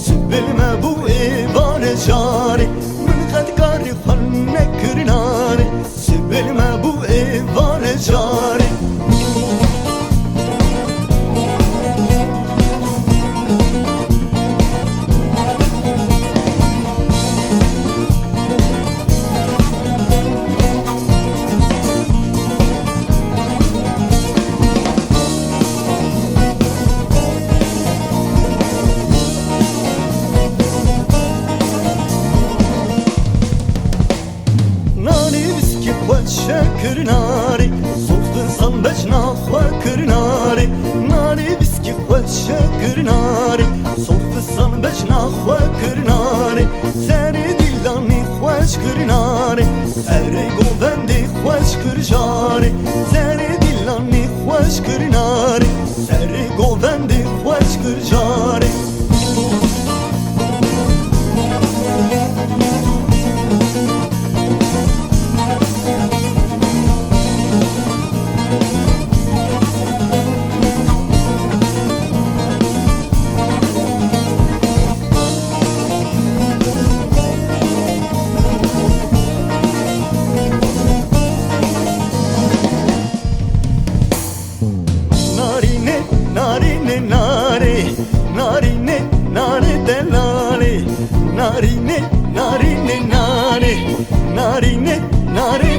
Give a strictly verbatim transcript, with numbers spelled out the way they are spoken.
Sibil me bû êvarê carê, min qet karê xwe nekir narê. Sibil me bû êvarê carê. Narê viskî xwe çekir narê, sof insan bejna xwe kir narê. Narê viskî xwe çekir narê, sof insan bejna xwe kir narê. Serê dîlanê xweş kir narê, serê govendê xweş kir carê. Serê dîlanê xweş kir narê, serê govendê xweş kir carê. Narîne, narîne, narê. Narîne, narê delalê. Narîne, narîne, narê. Narîne, narê